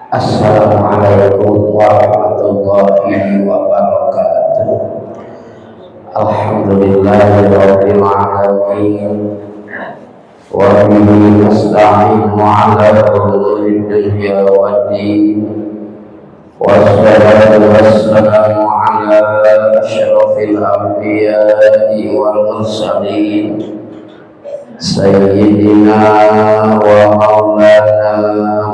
Assalamualaikum warahmatullahi wabarakatuh. Alhamdulillahirabbil alamin. Wa bihi nasta'inu ala umuri dunya waddin. Wassalatu wassalamu ala asyrafil anbiya'i wal mursalin, sayyidina wa maulana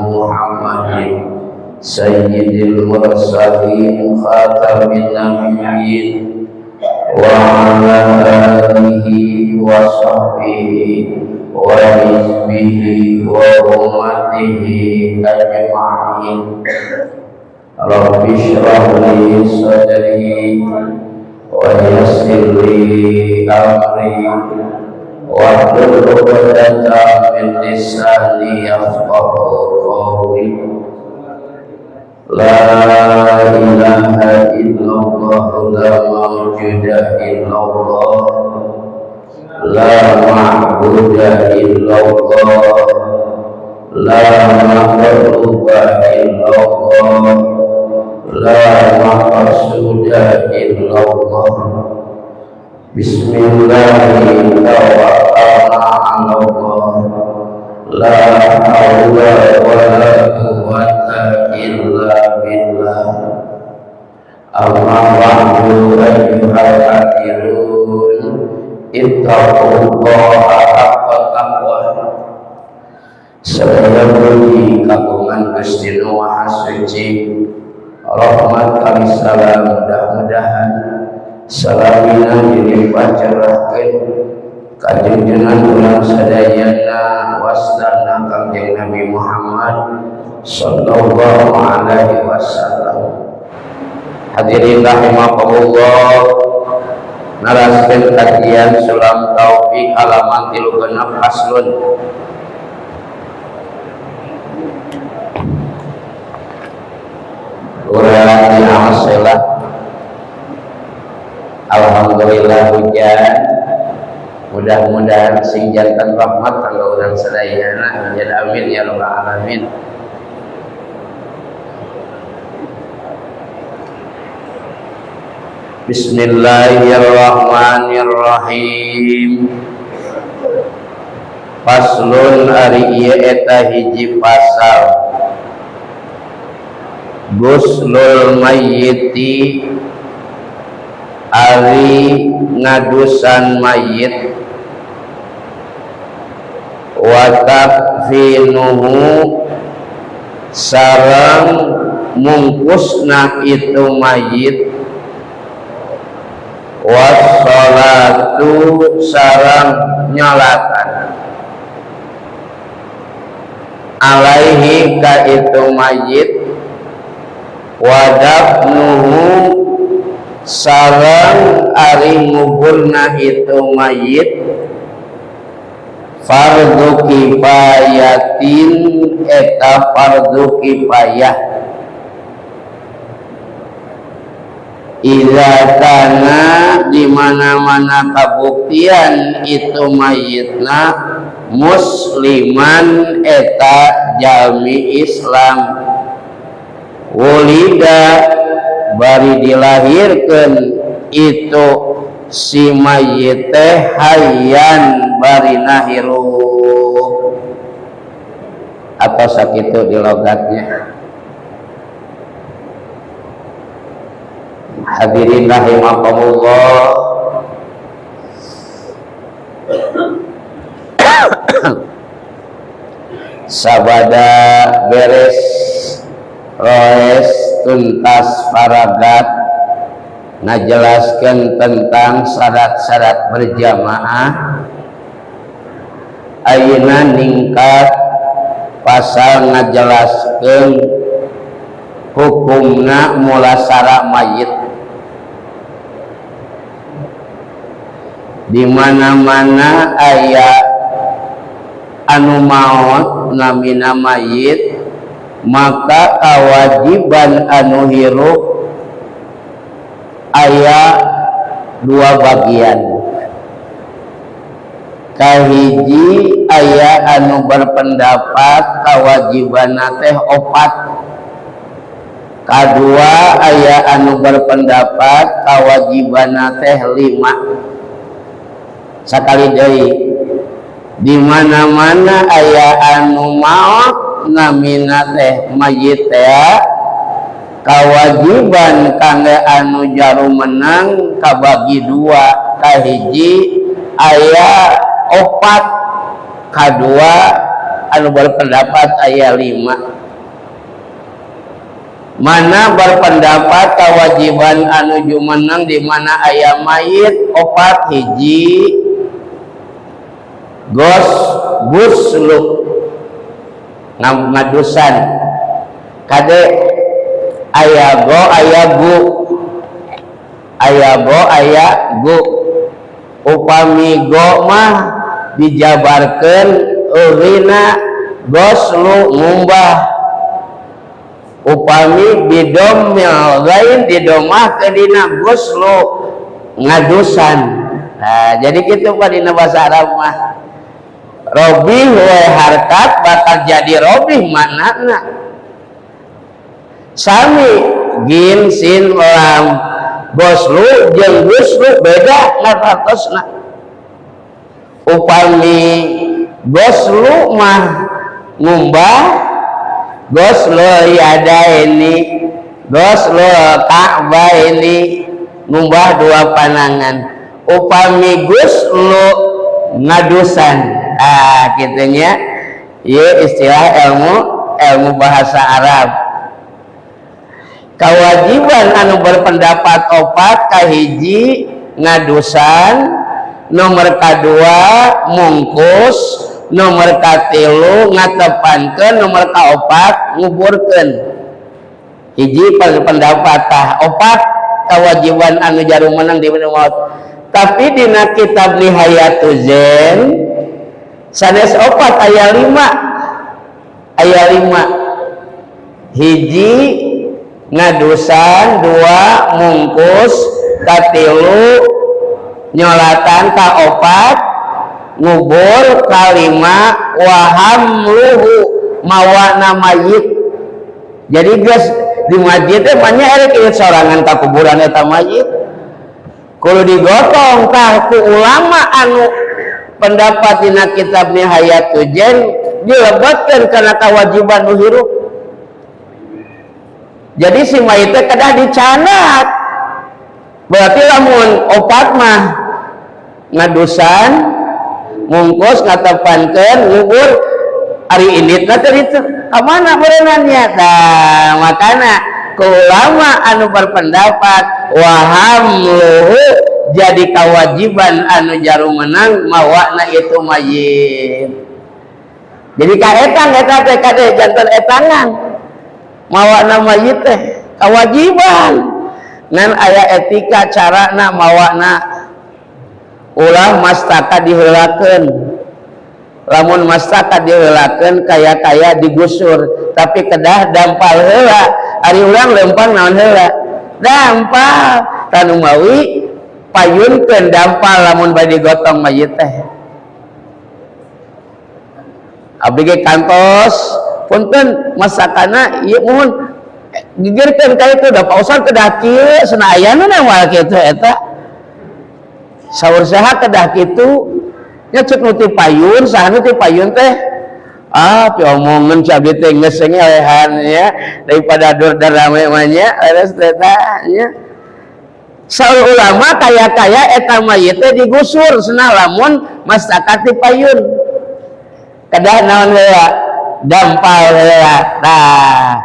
Muhammadin sayyidil mursalin, khatamin nabiyyin, wa ala alihi wa sahbihi wa hizbihi wa ummatihi ajma'in. Rabbi shrah li sadri wa yassir li amri wahlul 'uqdatam min lisani yafqahu qawli. La ilaha illallah, la mawjuda illallah, la ma'buda illallah, la maqluba illallah, la maqsuda illallah. Bismillahirrahmanirrahim. 'Alallah, la hawla wa la quwwata illa billah. Amma ba'du, ayyuhal hadirun, ittaqullaha haqqa taqwa. Sadaya puji kagungan Gusti Nu Maha Suci, rahmat kali salam mudah-mudahan salamina dilimpah curahkeun ka junjungan urang sadayana, wasdana Kangjeng Nabi Muhammad sallallahu alaihi wasallam. Hadirin rahimakumullah, naraskeun kajian Sulam Taufik halaman 36, faslun. Urang di. Alhamdulillah hujan, mudah-mudahan sing janten rahmat kanggo urang sadayana. Ya, amin ya rabbal alamin. Bismillahirrahmanirrahim. Faslun, ari ieu eta hiji pasal. Guslul mayyiti, ari ngadusan mayit, wa takfinuhu, sareng mungkusna itu mayit, wassalatu, sareng nyolatan, alaihi, ka itu mayit, wadafnuhu, sareng ari nguburna itu mayit, fardu kifayatin, eta fardu kifayah, idza kana, di mana-mana kabuktian itu mayitna, musliman, eta jalmi Islam, wulida, bari dilahirkan itu si mayit teh, hayyan, bari hirup, atau sakitu di logatnya. Hadirin rahimakumullah, sabada beres roes tuntas paragat ngajelaskan tentang syarat-syarat berjamaah, ayeuna ningkat pasal ngajelaskeun hukumna mulasara mayit. Di mana-mana aya anu maot namina mayit, maka kewajiban anu hirup aya dua bagian. Kahiji, aya anu berpendapat kewajiban teh opat. Kedua, aya anu berpendapat kewajiban teh lima. Sakali deui, di mana-mana aya anu maot, namina teh mayit teh, kewajiban kangge anu jumeneng kabagi dua. Kahiji, aya opat. Kedua, anu berpendapat aya lima. Mana berpendapat kewajiban anu jumeneng di mana aya mayit opat? Hiji, gos guslu, ngadusan. Kade, aya go, aya gu, aya go, aya gu. Upami go mah dijabarkan urina goslu, ngumbah. Upami bidommil ghain, didomah ke dina guslu, ngadusan. Nah, jadi gitu, Pak, dina bahasa Arab mah robih we harkat bakal jadi robih maknana. Sami gin, sin, lam, goslu jeung guslu beda ngartosna. Upami goslu mah ngumbah, goslu yadaini, goslu ka'baini, ngumbah dua panangan. Upami guslu ngadusan. Ah, gitunya ya istilah ilmu ilmu bahasa Arab. Kewajiban anu berpendapat opat, kahiji ngadusan, nomor kedua mungkus, nomor katilu ngatepankeun, nomor kaopat nguburkeun. Hiji pendapat tah opat kewajiban anu jumeneng di maut. Tapi dina kitab Nihayatu Zen sanes opat, aya lima, aya lima. Hiji ngadusan, dua mungkus, katilu nyolatan, kaopat ngubur, kalima wahamluhu, mawana mayit. Jadi geus di masjid teh banyak erek ieu sorangan ka kuburan, eta mayit kudu digotong. Tah, ku ulama anu pendapat dina kitab Nihayatu Zen dilebetkeun kana kewajiban nu hirup. Jadi si mayit teh kedah dicandak. Berarti lamun opat mah ngadusan, mungkus, ngatepankeun, ngubur. Ari inditna teh itu kamana berenannya? Nah, makana ku ulama anu berpendapat wahamluhu jadi kewajiban anu jumeneng mawana itu mayit. Jadi kaetang eta teh, kade, janten etangan mawana mayit teh kewajiban. Ngan aya etika carana mawana, ulah mastaka diheulakeun. Lamun mastaka diheulakeun, kaya-kaya digusur, tapi kedah dampal heula. Ari urang lempang naon heula? Dampal. Kanu mawi payunkeun dampal lamun bade digotong mayit teh. Abdi ge kantos, punten, masakana ieu muhun gigirkeun ka itu da Pak Ustad kedah kieu cenah. Ayana moal kitu eta, saur saha kedah kitu nya? Cek nu ti payun, saha nu ti payun teh? Ah, piomongan si abdi teh geus ngelehan ya, daripada dur rame mah nya, leres teh nya. Saur ulama kaya-kaya eta mayit teh digusur cenah lamun mastaka ti payun kedah naon heula? Dampal heula. Nah,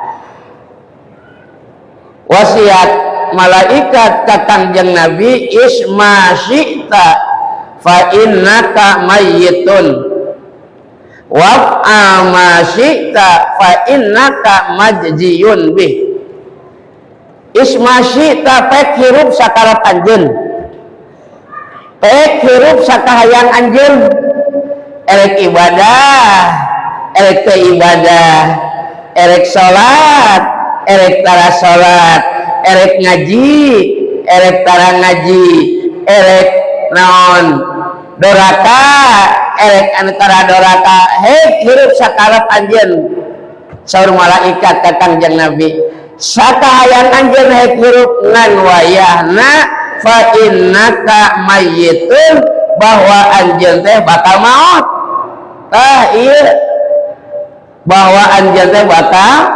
wasiat malaikat ka Kangjeng Nabi, "Ish ma syi'ta fa innaka mayyitun, waf'al ma syi'ta fa innaka majziyun bih." Ish ma syi'ta, pek hirup sakarep anjeun, pek hirup sakahayang anjeun, erek ibadah, erek teu ibadah, erek salat, erek tara salat, erek ngaji, erek tara ngaji, erek naon. Doraka erek antara doraka, hek hirup sakarep anjeun. Saur malaikat ka Kangjeng Nabi, sakahayang anjeun hek hirup, ngan wayahna fa innaka mayyitun, bahwa anjeun teh bakal maut. Tah, ieu bahwa anjeun teh bakal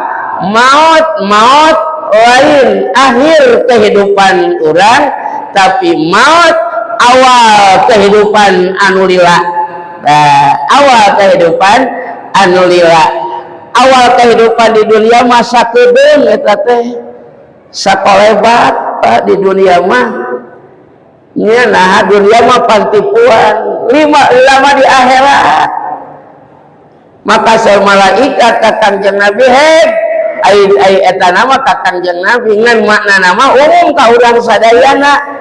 maut. Maut lain akhir kehidupan urang, tapi maut awal kehidupan anu lila. Nah, awal kehidupan anu lila, awal kehidupan di dunia masa kedeung eta teh sakolebat, Pak, di dunia mah nya. Nah, dunia mah pantipuan lima lama di akhirat. Maka saur malaikat ka Kangjeng Nabi, hek ai ai eta nama ka Kangjeng Nabi, ngan makna nama umum ka urang sadayana.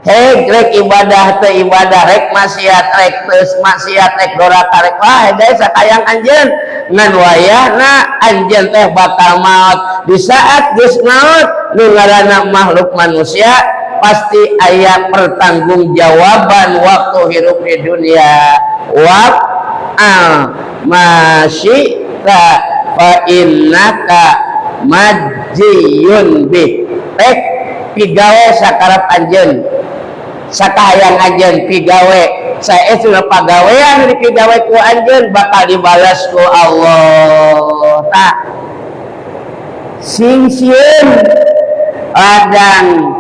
Hek rek ibadah teu ibadah, rek maksiat rek teu maksiat, rek doraka rek wah hek sakayang anjeun, ngan wayahna anjeun teh bakal maut. Di saat geus maut, nu ngaranna makhluk manusia pasti aya pertanggungjawaban waktu hirup di dunia. Waf'al masyi'ta fa innaka majziyun bih. Rek pigawe sakarep anjeun, sakahayang anjeun pigawe, saya sudah pagawean dipigawe ku anjeun bakal dibalas ku Allah. Tak sing sieun ladang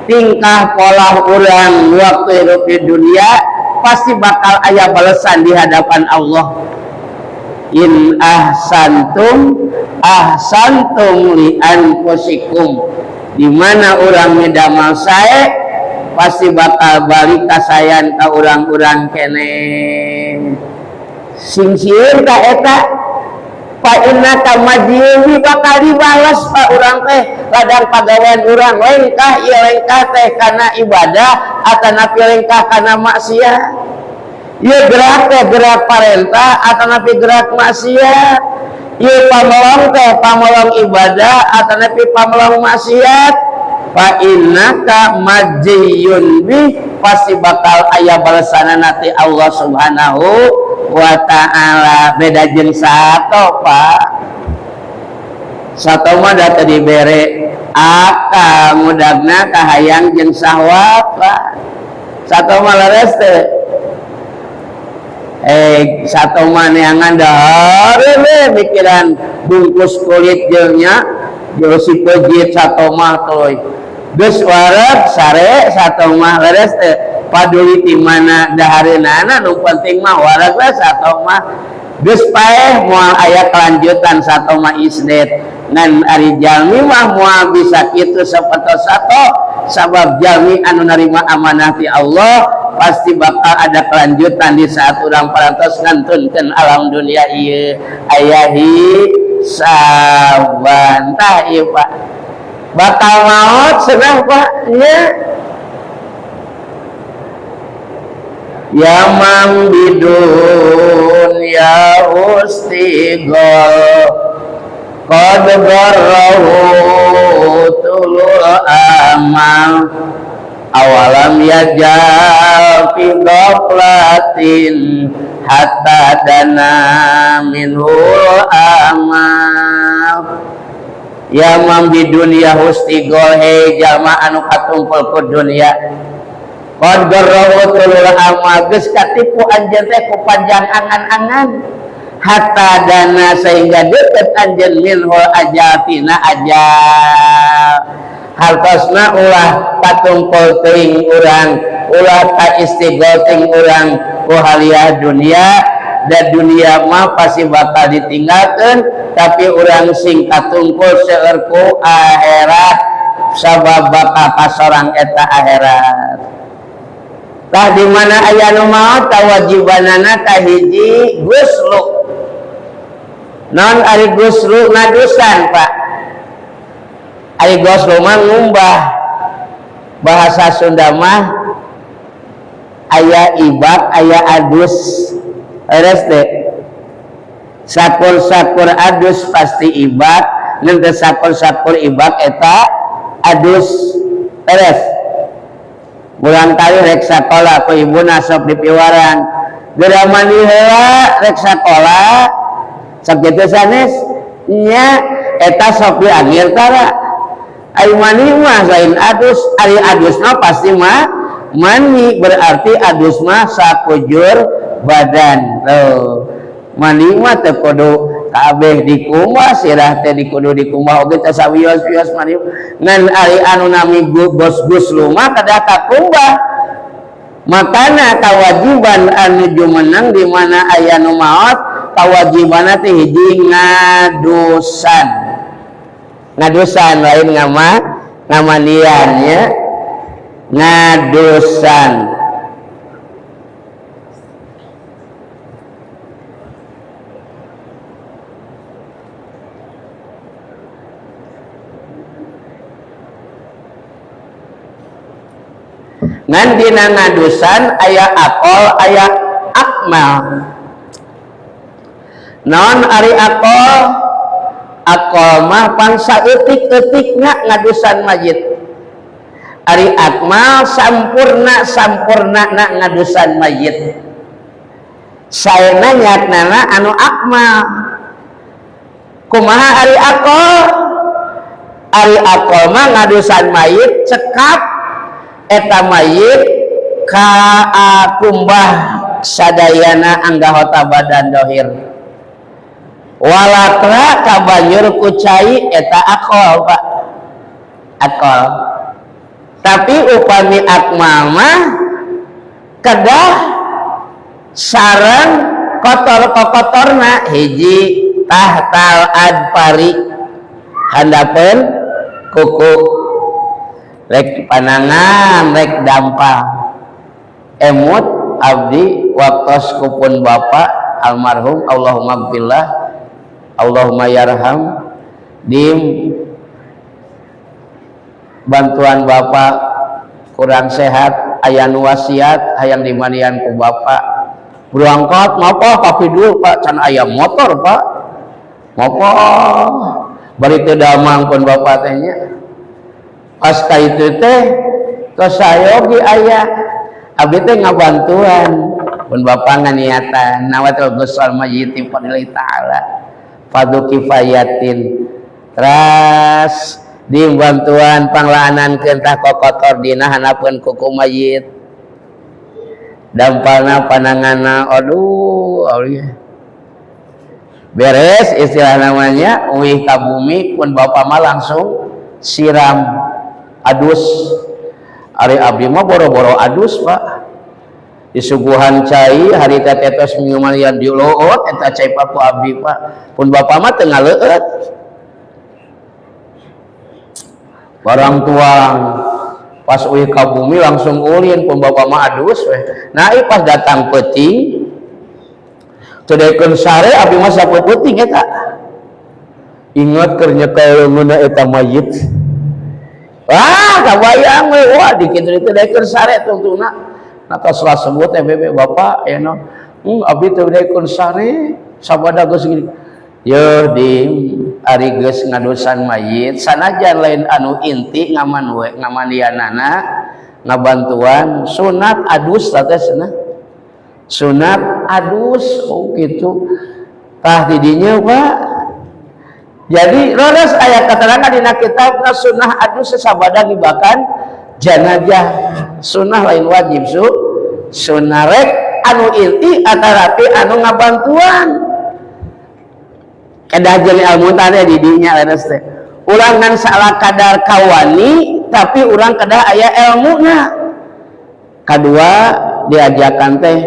tingkah pola urang waktu hidup di dunia pasti bakal aya balasan di hadapan Allah. In ahsantum ahsantum li anfusikum. Di mana urang midamal sae pasti bakal balik kasayan ka urang-urang keneh. Sing sieun ka eta. Fa innaka majziyun, bakal dibalas, Pak, urang teh ladang pagawean urang. Lengkah ieu lengkah teh kana ibadah atanapi lengkah kana maksiat? Ieu gerak teh gerak parentah atanapi gerak maksiat? Ieu pamelong teh pamelong ibadah atanapi pamelong maksiat? Fa innaka majziyun bih, pasti bakal aya balasanana ti Allah Subhanahu wa Ta'ala. Beda jeung sato, Pak. Sato mah da teu dibere akal, mudagna kahayang jeung sahwat, Pak. Sato mah leres teu? Eh, sato mah neangan dahar we mikiran bungkus kulit jeung nya jeung si pejit. Sato mah tuluy geus wareg sare. Sato mah leres teu? Paduli di mana dahareunana, nu penting mah wareg we. Sato mah geus paeh, moal aya kelanjutan. Sato mah isdet. Ngan ari jalmi mah moal bisa kitu sapertos sato, sabab jalmi anu narima amanah ti Allah pasti bakal ada kelanjutan. Di saat urang parantos ngantunkeun alam dunia ieu, aya hisaban. Tah, ieu, Pak, bakal maut senang, Pak, nya. Ya mam bidun ya ustigol qad garrahu tulul amal awalam yajal fi ghaflatin hatta dana minhu amal. Ya mam bidunya hustigol, hei jalma anu katumpul ku dunia, qad garrahu tulul amal, geus katipu anjeun teh ku panjang angan-angan, hatta dana, sehingga deket anjeun, minhu ajal, tina ajal. Hartosna ulah katungkul teuing urang, ulah ka istigol teuing urang ku haliah dunia, dan dunia mah pasti bakal ditinggalkan, tapi urang sing katungkul seueur ku akhirat, sabab bakal kasorang eta akhirat. Tah, di mana aya nu maot, kawajibanana kahiji guslu. Non ari guslu? Ngadusan, Pak. Ari guslu mah ngumbah. Bahasa Sunda mah aya ibak, aya adus. Leres teh? Sakur-sakur adus pasti ibak, ngan sakur-sakur ibak eta adus. Leres? Murangkali rek sakola ku ibuna sok dipiwarang. Geura mandi heula rek sakola. Sok kitu sanes nya eta sok diangir tara. Ari mandi mah lain adus, ari adus mah pasti mah mandi, berarti adus mah sakujur badan. Tuh. Mandi mah teu kudu kabeh dikumbah, sirah teh dikudu dikumbah oge teh sawios-wios mandi. Ngan ari anu nami gos-gus mah kedah kakumbah. Makana kawajiban anu jumeneng di mana aya nu maot, kawajibanna teh hiji ngadusan. Ngadusan lain ngamandian nya. Ngadusan. Ngan dina ngadusan aya akol aya akmal. Naon ari akol? Akol mah pan saeutik-eutikna ngadusan mayit. Ari akmal sampurna-sampurnana ngadusan mayit. Saena nyatnana anu akmal. Kumaha ari akol? Ari akol mah ngadusan mayit cekap eta mayit kaakumbah sadayana anggahota badan dohir walatra kabanjur ku cai eta akol Pak, akol. Tapi upami akmal mah kedah sareng kotor kokotorna hiji tahtal adpari handapeun kuku rek panangan rek dampal. Emut abdi waktos kupun bapak almarhum Allahumma gfirlah Allahumma yarham dim bantuan bapak kurang sehat aya nu wasiat hayang dimandian ku bapak berangkat ngapa kapi dulu Pak can aya motor Pak ngapa bari teu damang pun bapak teh nya. Pas ka itu teh tos sayogi aya abdi teh ngabantuan pun bapak nganiatan nawatul ghusl mayyit fadli ta'ala fadhu kifayatin teras dibantuan panglaanan tah kokotor dina hanapeun kuku mayit dampalna pananganna aduh Allah beres istilah namanya uih ka bumi pun bapak mah langsung siram adus. Ari abdi mah boro-boro adus Pak disuguhan cai hari teh tos minuman diloot eta cai paku abdi Pak pun bapak mah teu ngaleueut barang tuang pas uih ka bumi langsung ulin pun bapak mah adus weh. Nah ieu pas datang peuting teu daekeun sare abdi mah sapeuting eta ingat keur nyekel leungeunna eta mayit. Wah, kabayang we, wah dikitu itu daekeun sare tungtungna. Nah tos lah sebut teh bebe bapak ya no. Abdi teu daekeun sare sabada geus gini. Yeuh di ari geus ngadusan mayit sanajan lain anu inti ngaman we ngamandianana ngabantuan sunat adus teh cenah. Sunat adus oh kitu. Tah di dinya Pak. Jadi leres aya keterangan dina kitab sunnah adus sesabada ngibakan jenazah sunnah lain wajib su sunnah rek anu inti atarapi anu ngabantuan kedah jeung ilmu teh di dinya leres teh urang ngan salah kadar kawani tapi urang kedah aya elmuna. Kadua diajakan teh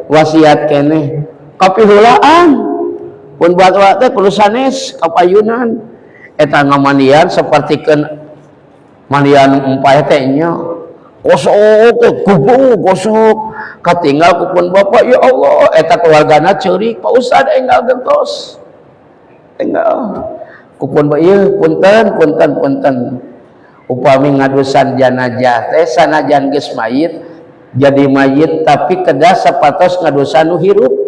wasiat keneh kapihulaan pun buat teh kudu sanes kapayunan eta ngamandian sapertikeun mandian empay teh nya gosok kubu gosok katinggal kupun bapak ya Allah eta keluargana ceurik Pak Ustad enggal gentos enggal kupun bapak ieu punten punten punten upami ngadusan janazah teh sanajan geus mayit jadi mayit tapi kedah sapatos ngadusan nu hirup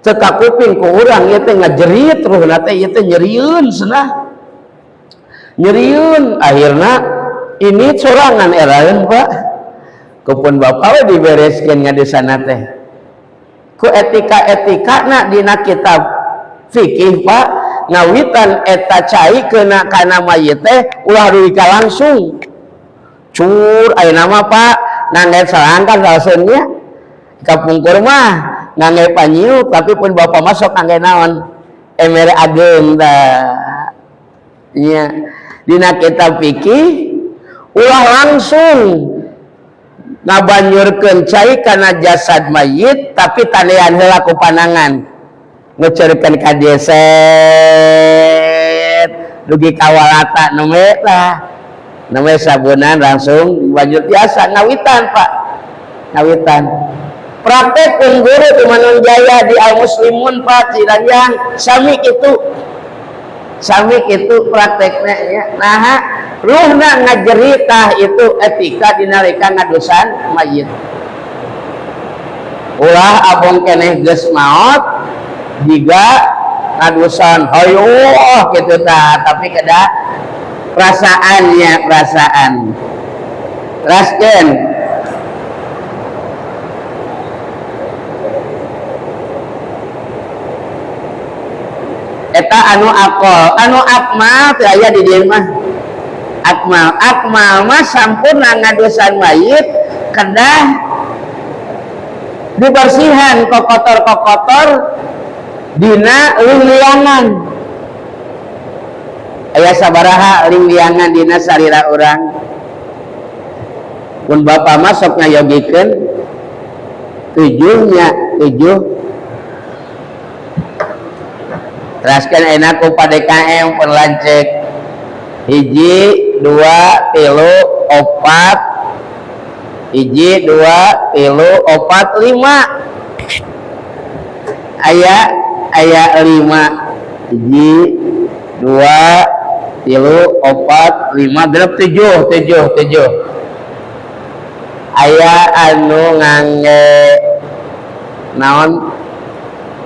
teu kakuping ku urang ieu teh ngajerit ruhna teh ieu teh nyerieun cenah nyerieun akhirna Ini sorangan eraeun Pak. Kupun bapak we dibereskeun ngadusana teh. Ku etika-etikana dina kitab fikih Pak, ngawitan eta cai kena kana mayit teh ulah dugi ka langsung. Cur ayeuna mah Pak, ngangge selangkan raseunnya. Kapungkur mah ngangge panyiuk tapi pun bapak masuk ngangge naon? Emere ageung tah. Nya dina kitab fikih ulah langsung ngabanyurkeun cai kana jasad mayit tapi tandean heula ku panangan ngeuceurkeun ka dieu set dugi ka walata nu we tah nu we sabunan langsung banjur biasa ngawitan Pak, ngawitan praktek pun guru di Manonjaya di Al Muslimun Pak Ciranjang sami itu, sami itu prakteknya ya. Nah ruhna ngajeritah itu etika dinalika ngadusan mayit ulah abong keneh geus maot jiga ngadusan hayu gitu tah, tapi kedah perasaannya perasaan teraskeun. Eta anu akol, anu akmal teu aya di dieu mah. Akmal, akmal mah sampurna ngadusan mayit kedah dibersihan kokotor-kokotor dina lingliangan. Aya sabaraha lingliangan dina sarira urang. Mun bapa mah sok ngayogikeun tujuhnya, tujuh. Teraskan enak ku PDKM pun lancek hiji dua tilu opat, hiji dua tilu opat lima, aya aya lima, hiji dua tilu opat lima genep tujuh, tujuh, tujuh. Aya anu ngangge naon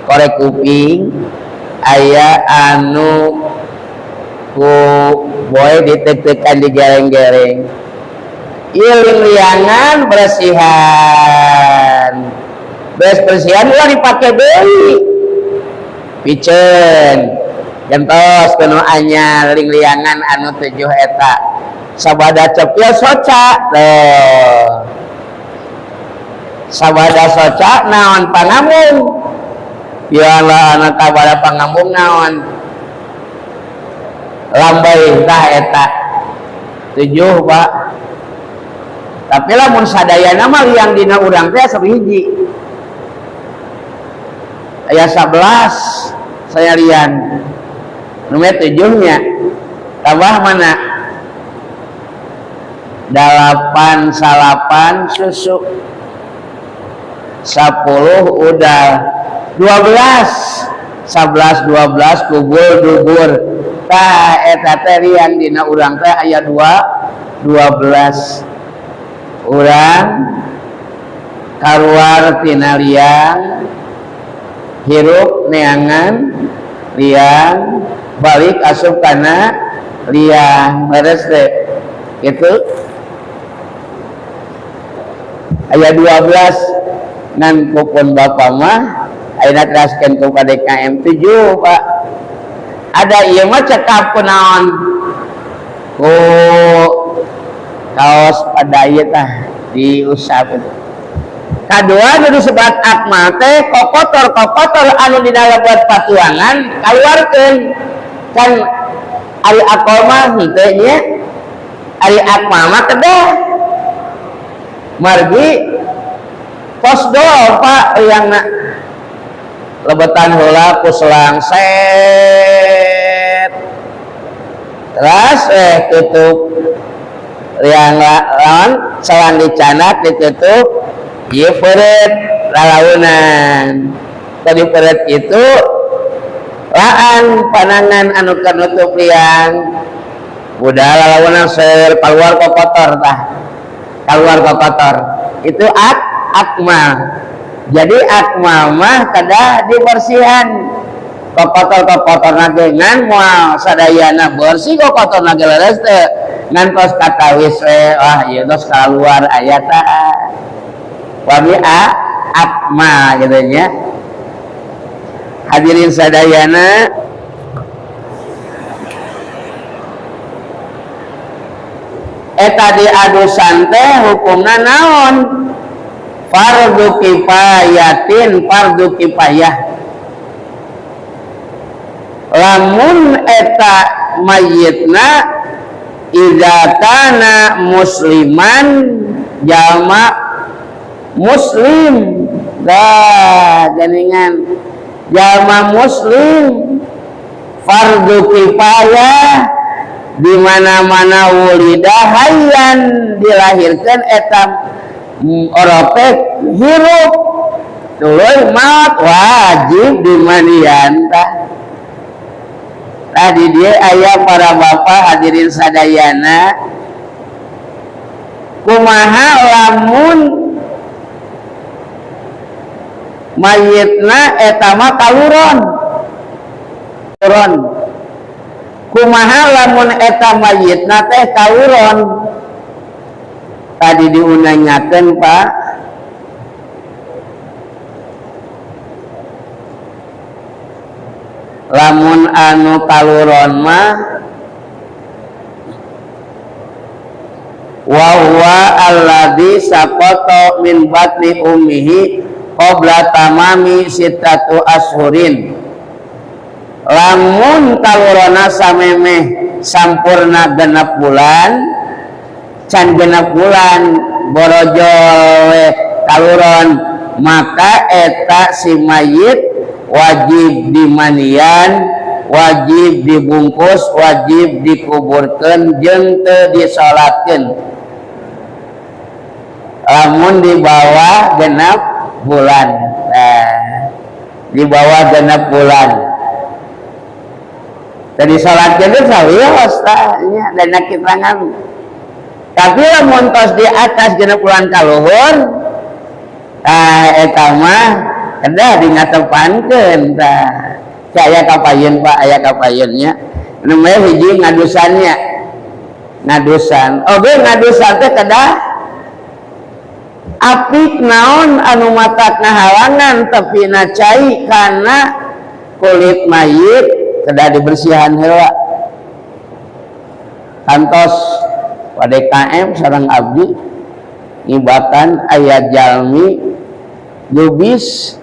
korek kuping, aya anu ku boy ditek-tekan digereng-gereng. Ieu lingliangan bersihan, beres bersihan ulah dipake deui piceun gentos kuno anyar lingliangan anu tujuh eta sabada cepil soca tuh sabada soca naon pangamung piala anak kabada pangambung naon lambai tah eta tujuh Pak. Tapi lamun sadayana mah liang dina urang teh asa hiji aya 11 saya lian nu tujuhnya tambah mana 8 salapan susu 10 udal 12 11 12 kubur dubur tah eta teh liang dina urang teh aya 12 urang kaluar tina liang hirup neangan liang balik asup kana liang beres teh gitu aya 12 ngan kupon bapa mah ayeuna teraskeun ku PDKM 7 Pak. Ada ieu mah cekap ku naon ku kaos pada ieu tah diusap itu. Kadua nu disebat akmal teh kokotor-kokotor anu dina lebet patuangan kaluarkeun kan ari akal mah henteu nya ari akmal mah kedah margi posdol Pak liangna lebetan heula ku selang set terus tutup liang lawan selang dicanak ditutup ieu peureut lalaunan tadi peureut itu laan panangan anu kanutup liang udah lalaunan seur keluar kokotor tah keluar kokotor itu akmal. Jadi akmal mah kedah dibersihan kokotor-kokotor ngan moal sadayana bersih kokotor ge leres teh Ngantos katawis we, wah ieu tos kaluar aya tah. Wami a akmal gitu nya. Hadirin sadayana, eta diadusan teh hukumna naon? Fardu kifayatin, fardu kifayah. Lamun eta mayitna idza kana musliman, jalma muslim dah geningan, jalma muslim fardu kifayah di mana-mana wulida hayyan, dilahirkan eta oropek hirup tuluy maut wajib dimandian tah. Tadi dia ayah para bapak hadirin sadayana, kumaha lamun mayitna eta mah kaluron, kaluron. Kumaha lamun eta mayitna teh kaluron? Tadi diunanyakeun Pak, lamun anu kaluron mah wa huwa alladzi saqata min batni ummihi qabla tamami sittatu ashurin. Lamun kalurona samemeh sampurna genep bulan, can genep bulan borojol we kaluron, maka eta si mayit wajib dimandian, wajib dibungkus, wajib dikuburkeun jeung teu disalatkeun lamun di bawah genep bulan. Nah, di bawah genep bulan tadi salatkeun teh sawios tah nya dana kitangan. Tapi lamun tos di atas genep bulan kaluhur tah eta mah kedah dingatepankeun tah. Aya kapayun Pak, aya kapayun nya. Nu mah hiji ngadusannya. Ngadusan. Oge ngadusan teh kedah apik naon anu matak ngahalangan tapi na cai kana kulit mayit kedah dibersihan heula. Kantos pada KM sareng abdi ngibakan aya jalmi lubis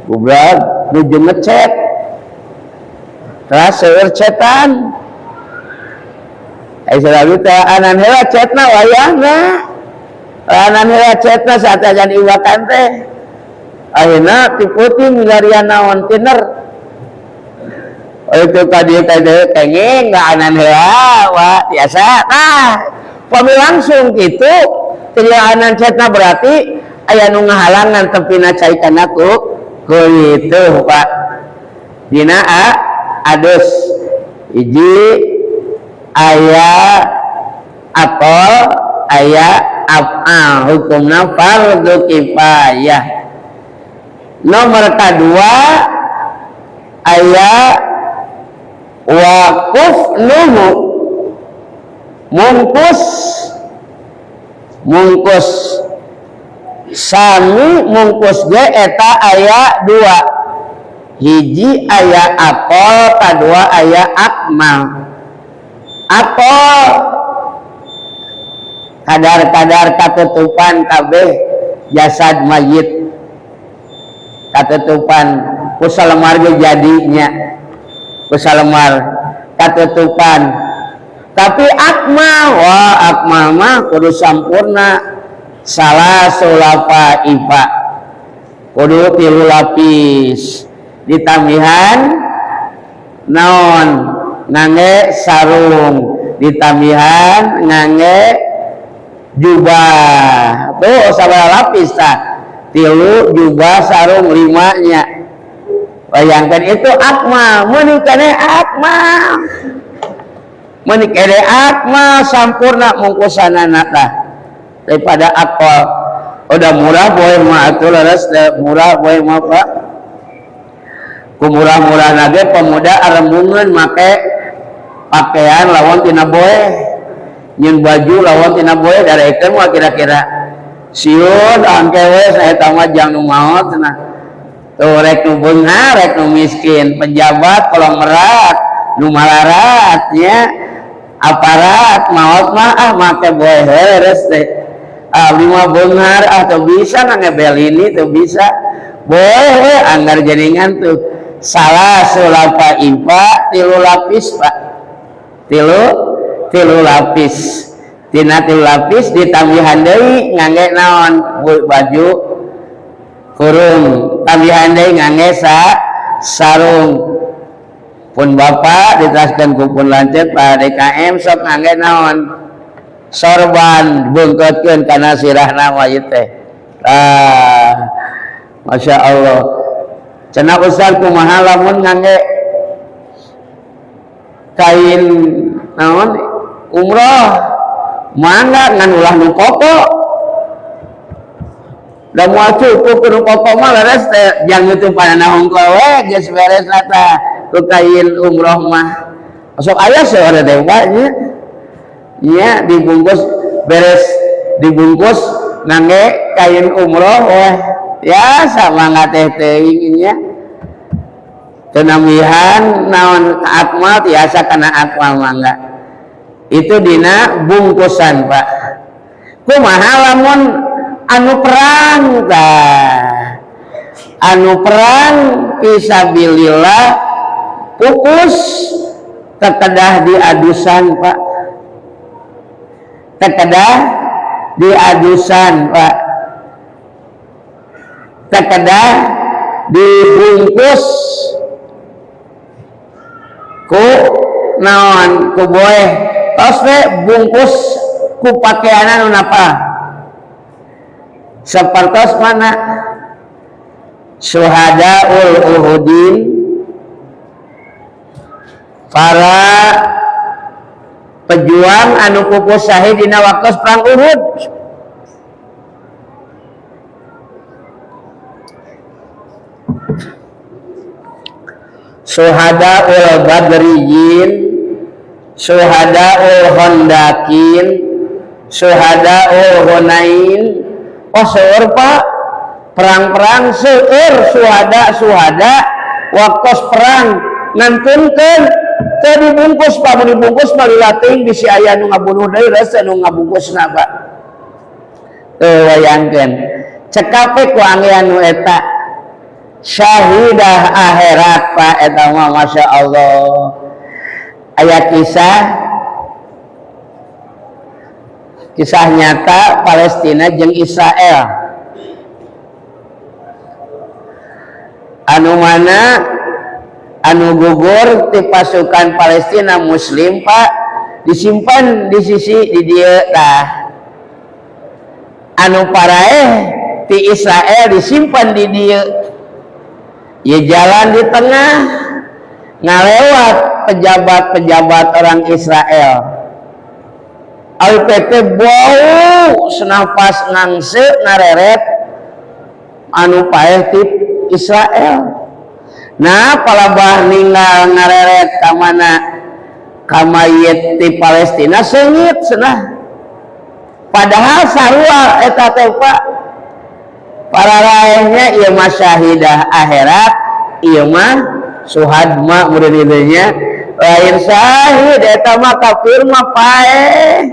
goblok nuju ngecet teras seueur cetan ai selalu teh anan heula cetna wayahna anan heula cetna saat ajan iwakan teh ayeuna ti putih milarian naon tiner. Oh, itu tadi tadi kenging nggak anan heula wah biasa nah pami langsung gitu tidak anan cetna berarti aya nu ngahalangan tempina cai kana ku itu Pak dina adus hiji aya akol aya af'al hukumna fardu kifayah. Nomor kedua aya waqufnuhu mungkus, mungkus sami mungkus ge eta aya dua, hiji aya akol, kadua aya akmal. Akol kadar-kadar katutupan kabeh jasad mayit, katutupan ku salemar ge jadinya, ku salemar katutupan. Tapi akmal, wah akmal mah kudu sampurna, salah sulapa ifa kudu 3 lapis ditambihan naon ngangge sarung, ditambihan ngangge jubah, tuh sabaraha lapis tah, 3 jubah sarung 5-nya. Bayangkan itu akmal, meuni keneh akmal, meuni keneh akmal sampurna mungkusanana tah daripada akal. Udah murah boleh mah atuh leres, murah boleh mah Pak. Ku murah-murah nage pemuda arembungeun make Pakaian lawan tina boeh, nyieun baju lawan tina boeh, darekeun mah kira-kira siun angke we saeta mah jang nu maot cenah. Tuh rek nu beunghar, rek nu miskin, pejabat konglomerat, nu malarat nya, aparat maot mah ah make boeh heures teh. Ah abdi mah beunghar, ah teu bisa ngangebel ini teu bisa. Boeh we anggar jaringan tuh. Salah sulapa ipa tilu lapis Pak. Tilu lapis. Tina tilu lapis ditambihan deui ngangge naon? Baju kurung, tambihan deui ngangge sarung. Pun bapak diteraskeun ku pun lanceuk Pak DKM sok ngangge naon? Sorban beungkeutkeun kana sirahna mah ieu teh. Ah, Masya Allah. Cenah Ustaz kumaha lamun ngangge kain naon umroh, mangga ngan ulah nu koko. Da moal cukup nu koko mah leres teh jang nutupanana hungkul we geus beres tah ku kain umroh mah. Sok aya seueur teh Pak nya. Nya dibungkus beres dibungkus ngangge kain umroh weh. Ya sama teh teuing nya. Tenambihan naon akmal tiasa kana akmal mangga. Itu dina bungkusan Pak. Kumaha lamun anu perang tah? Anu perang fisabilillah pupus tekedah diadusan Pak. Tekedah diadusan Pak. Tekedah dibungkus ku naon ku boeh tos we bungkus ku pakaianan nu napa sapertos mana syuhadaul uhudin, para pejuang anu pupus syahid dina waktu perang Uhud. Syuhadaul badriyin, syuhadaul hondakin, syuhadaul hunain. Oh seueur Pak, perang-perang seueur syuhada-syuhada waktu perang ngantunkeun teu dibungkus Pak, mun dibungkus mah dilatih bisi aya nu ngabunuh deui rasa nu ngabungkusna Pak. Teu wayangkeun. Cekap we ku anggean nu eta syahidah akhirat Pak eta mah Masya Allah. Aya kisah nyata Palestina jeung Israel anu mana anu gugur ti pasukan Palestina Muslim Pak disimpan di sisi di dieu tah, anu paraeh ti Israel disimpan di dieu. Ya jalan di tengah ngalewat pejabat-pejabat orang Israel. AWPT bau senapas ngangse ngareret anu paeh ti Israel. Nah palabah ninggal ngareret ka mana ka mayit ti Palestina seungit cenah. Padahal sarua eta teh Pak. Para raehnya ieu mah syahidah akhirat, ieu mah suhadma murid nya lain syahid eta mah kafir mah paeh.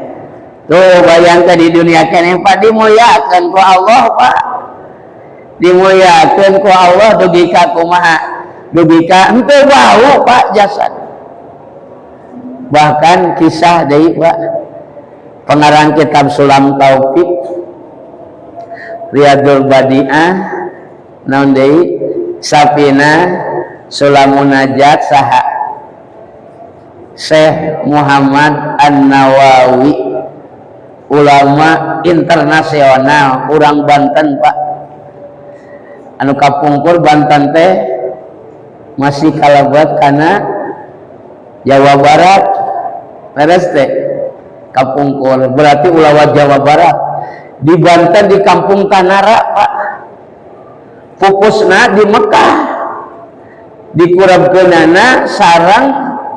Tuh bayangkan di dunia keneh Pak dimuliakeun ku Allah Pak. Dimuliakeun ku Allah dugi ka kumaha? Dugi ka henteu bau Pak jasad. Bahkan kisah deui Pak, pengarang kitab Sulam Taufik Riyadul Badiah naon deui Safina Sulamun Najat saha Syekh Muhammad An-Nawawi, ulama internasional urang Banten Pak. Anu kapungkur Banten teh masih kalabat kana Jawa Barat beres teh kapungkur berarti ulama Jawa Barat di Banten di kampung Tanara Pak, pupusna di Mekah dikurabkeunana sarang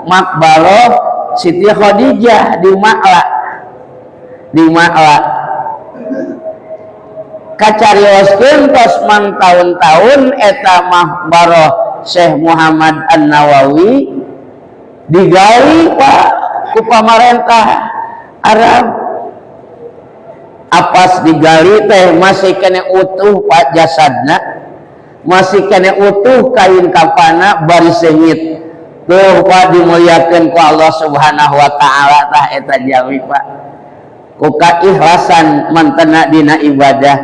makbaloh Siti Khadijah di Ma'la, di Ma'la kacarioskeun tos mangtaun-taun eta maqbaroh Syekh Muhammad An-Nawawi digali, Pak, ku pamarentah Arab. Apas digali teh masih keneh utuh, Pak, jasadna masih keneh utuh, kain kafana bari seungit tuh, Pak. Dimuliakan ku Allah Subhanahu wa Ta'ala. Tah, eta jalmi, Pak, ku kaikhlasan mantena dina ibadah,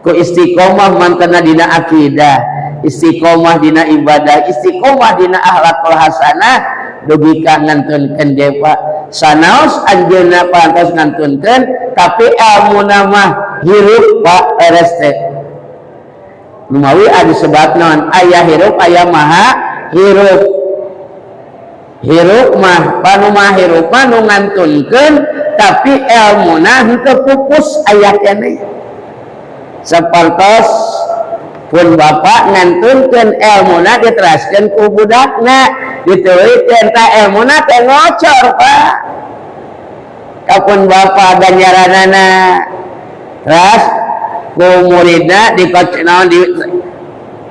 ku istiqomah mantena dina akidah, istiqomah dina ibadah, istiqomah dina akhlakul hasanah, dugi ka ngantunkeun ge, Pak. Sanaos anjeunna parantos ngantunkeun, tapi ilmuna mah hirup, Pak. Leres teh lumawi anu sebat naon, aya hirup, aya maha hirup. Hirup mah panu mah hirup mah nu ngantunkeun, tapi ilmuna henteu pupus, aya keneh. Sapertos pun bapak ngantunkeun, ilmuna diteraskeun ku budakna, dituluykeun. Tah, ilmuna teh ngocor, Pak, ka pun bapak ganjaranana. Terus ku muridna di naon, di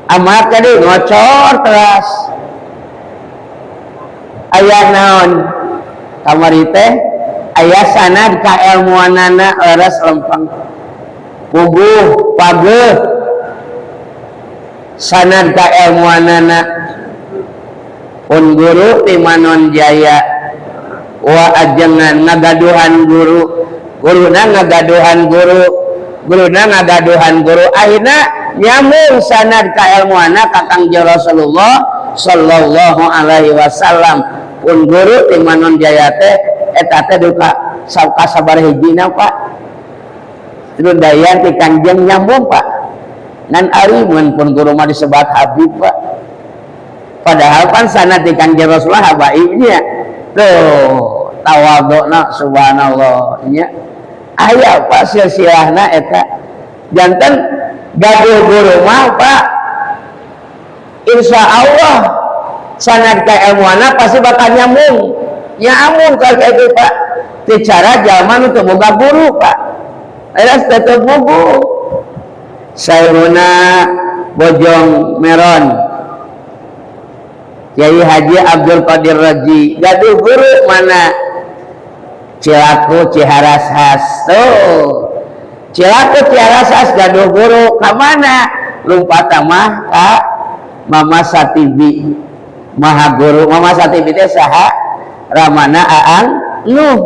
amal tadi ngocor. Terus aya naon kamari teh, aya sanad kailmuanana. Leres, lempeng, puguh, pageuh sanad kailmuanana. Pun guru di Manon Jaya wa ajengan ngagaduhan guru, guruna ngagaduhan guru, guruna ngagaduhan guru, akhirnya nyambung sanad kailmuanana ka Kangjeng Rasulullah sallallahu alaihi wasallam. Pun guru di Manon Jaya teh eta teh duka kasabar hijina, Pak, terus dayan ti Kangjeng, nyambung, Pak. Ngan ari mun pun guru mah disebat Habib, Pak, padahal kan sanad di Kangjeng Rasulullah habaibnya tuh. Tawadukna subhanallah nya, aya, Pak, silsilahna eta. Janten gaduh guru mah, Pak, insya Allah sanad keilmuanna pasti bakal nyambung, nyambung ka itu, Pak. Bicara zaman untuk boga guru, Pak, leres tetep buku Sayyidina Bojong Meron Kiai Haji Abdul Qadir Raji gaduh guru mana? Cilaku Ciharashas tuh. Cilaku Ciharashas gaduh guru ka mana? Lumpat mah ka Mama Satibi, Maha Guru. Mama Satibi teh saha? Ramana Aang Nuh.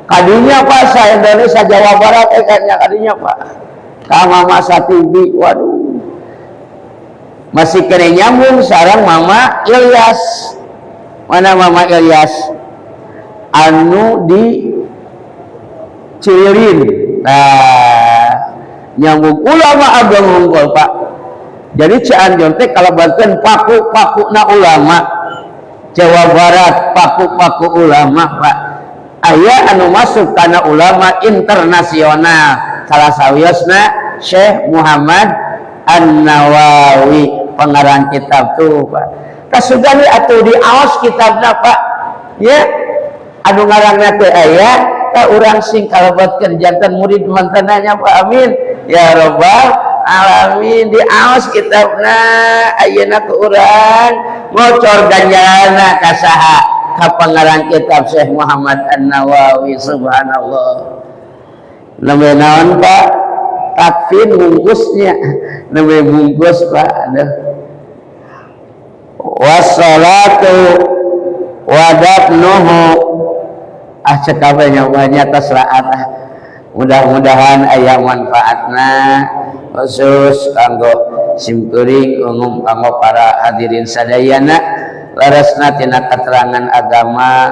Kadinya, Pak, sa Indonesia, Jawa Barat, eh kadinya, Pak, ka Mama Satibi. Waduh, masih kena nyambung sareng Mama Ilyas. Mana Mama Ilyas? Anu di Cililin. Nah, nyambung ulama ageng unggul, Pak. Jadi Cianjur teh kalau bantuan paku-paku na ulama Jawa Barat, paku-paku ulama, Pak, aya anu masuk karena ulama internasional, salah sawiosna Syekh Muhammad An-Nawawi, pengarang kitab tuh, Pak. Kasugani atuh diaos kitabna, Pak, ya anu ngarangna teh aya ka urang sing kalebetkeun janten murid mantananya, Pak. Amin ya robbal alamin. Diaos kitabna ayeuna ku urang, ngocor ganjaranna ka saha? Ka pangarang kitab Syekh Muhammad An-Nawawi. Subhanallah, nembe naon, Pak, takfin bungkusnya, nembe bungkus, Pak. Aduh, wassalatu wadafnuhu. Ah, cekap nya, tos raat. Ah, mudah-mudahan aya manfaatna khusus kanggo simkuring, umum kanggo para hadirin sadayana. Leresna tina keterangan agama,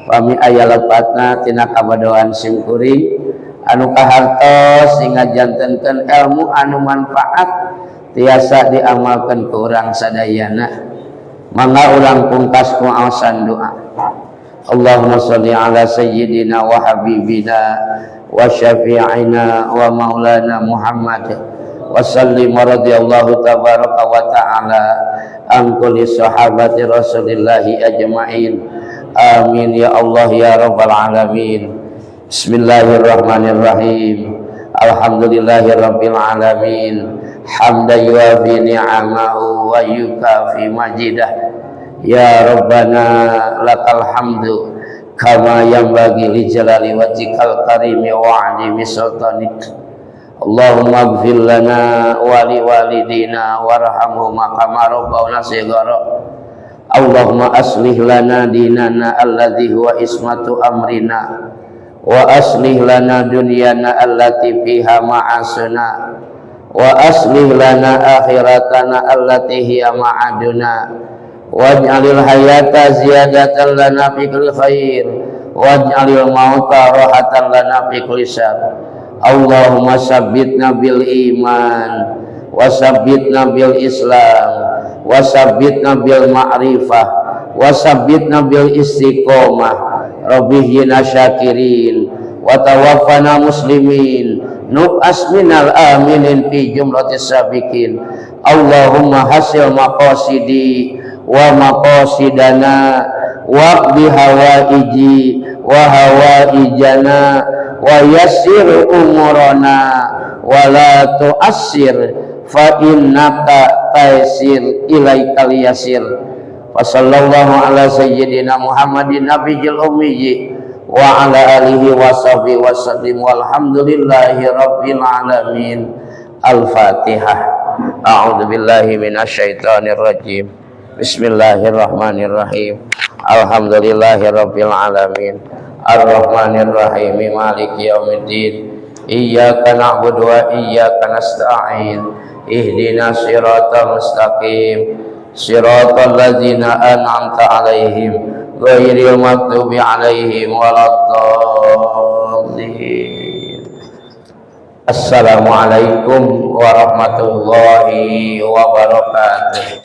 pami aya lepatna tina kabodohan simkuring anu kahartos, sehingga jantenkeun ilmu anu manfaat tiasa diamalkan ku urang sadayana. Mangga urang pungkas ku aosan doa. Allahumma sholli ala sayyidina wa habibina wa syafi'ina wa maulana Muhammad wa sallim. Radhiyallahu tabaraka wa ta'ala an kulli sahabati Rasulillahi ajma'in. Amin ya Allah ya rabbal alamin. Bismillahirrahmanirrahim. Alhamdulillahirabbil alamin. Hamdan yuafi ni'amahu wa yukafi majidah. Ya Rabbana lakal hamdu kama yanbaghi li jalali wajhikal karimi wa 'azimi sultanik. Allahumma ighfir lana wa li walidina warhamhuma kama rabbawna shighara. Allahumma aslih lana dinana alladzi huwa ismatu amrina, wa aslih lana dunyana allati fiha ma'asuna, wa aslih lana akhiratana allati hiya ma'aduna, waj'alil hayata ziyadatan lana fi kulli khair, waj'alil mauta rahatan lana fi kulli syarr. Allahumma sabbitna bil iman, wa sabbitna bil islam, wa sabbitna bil ma'rifah, wa sabbitna bil istiqomah. Rabbi syakirin wa tawaffana muslimin, nub'as minal aminin fi jumratis sabiqin. Allahumma hasil maqasidi wa maqasidana, waqdi hawaiji wa hawaijana, wa yassir umurana wa la tu'assir, fa innaka taysir ilaikal yasir. Wa sallallahu ala sayyidina Muhammadin nabiyil ummiyyi wa ala alihi wa sahbihi wa sallim, walhamdulillahi rabbil alamin. Al-Fatihah. A'udzu billahi minasyaitonir rajim. Bismillahirrahmanirrahim. Alhamdulillahi rabbil alamin. Arrahmanir rahim. Maliki yaumiddin. Iyyaka na'budu wa iyyaka nasta'in. Ihdinas siratal mustaqim. Siratal ladzina an'amta 'alaihim ghairil maghdubi 'alaihim waladdallin. Assalamualaikum warahmatullahi wabarakatuh.